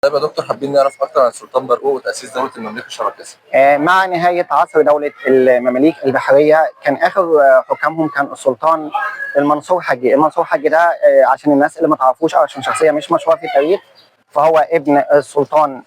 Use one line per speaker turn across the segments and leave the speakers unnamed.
طيب يا دكتور، حابين نعرف اكتر عن السلطان برقوق وتاسيس دولة المماليك الشراكسه.
مع نهاية عصر دولة المماليك البحرية كان آخر حكامهم كان السلطان المنصور حجي. المنصور حجي ده عشان الناس اللي ما تعرفوش أو عشان شخصية مش مشهورة في التاريخ، فهو ابن السلطان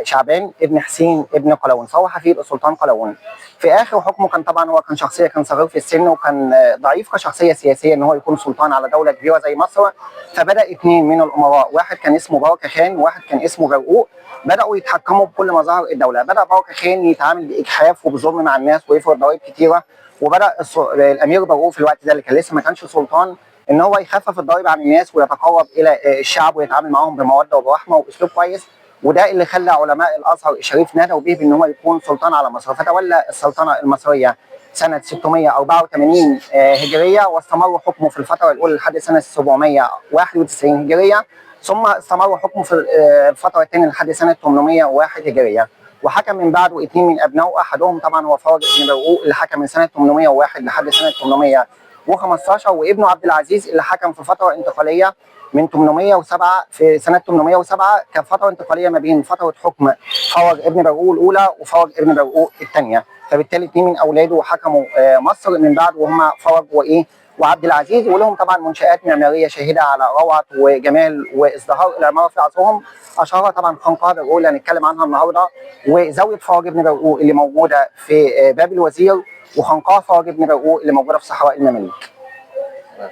شعبان ابن حسين ابن قلاوون، فهو حفيد السلطان قلاوون. في آخر حكمه كان طبعا هو كان شخصية، كان صغير في السن وكان ضعيف كشخصية سياسية ان هو يكون سلطان على دولة كبيرة زي مصر. فبدأ اثنين من الأمراء، واحد كان اسمه بركة خان وواحد كان اسمه برقوق، بدأوا يتحكموا بكل مظاهر الدولة. بدأ بركة خان يتعامل بإجحاف وبظلم مع الناس ويفرض ضرائب كتيرة، وبدأ الأمير برقوق في الوقت ده اللي كان لسه ما كانش سلطان ان هو يخفف الضرائب عن الناس ويتقرب الى الشعب ويتعامل معاهم بموده وبرحمه واسلوب كويس. وده اللي خلى علماء الازهر الشريف نادوا به بان هو يكون سلطان على مصر. فتولى السلطنة المصرية سنة 684 هجرية، واستمر حكمه في الفترة الاولى لحد سنة 791 هجرية، ثم استمر حكمه في الفترة الثانية لحد سنة 801 هجرية. وحكم من بعده اثنين من ابنائه، احدهم طبعا هو فرج بن برقوق اللي حكم من سنة 801 لحد سنة 815، وابنه عبد العزيز اللي حكم في فترة انتقالية من 807 في سنة 807 كفتره انتقالية ما بين فترة حكم فرج ابن برقوق الاولى وفرج ابن برقوق الثانية. فبالتالي اثنين من اولاده حكموا مصر من بعد، وهم فرج وايه وعبد العزيز. ولهم طبعا منشآت معمارية شاهده على روعه وجمال وازدهار العمارة في عصرهم، اشهرها طبعا خانقاه برقوق اللي هنتكلم عنها النهارده، وزاويه فرج ابن برقوق اللي موجودة في باب الوزير، وخانقاه فرج ابن برقوق اللي موجودة في صحراء المماليك.
تمام.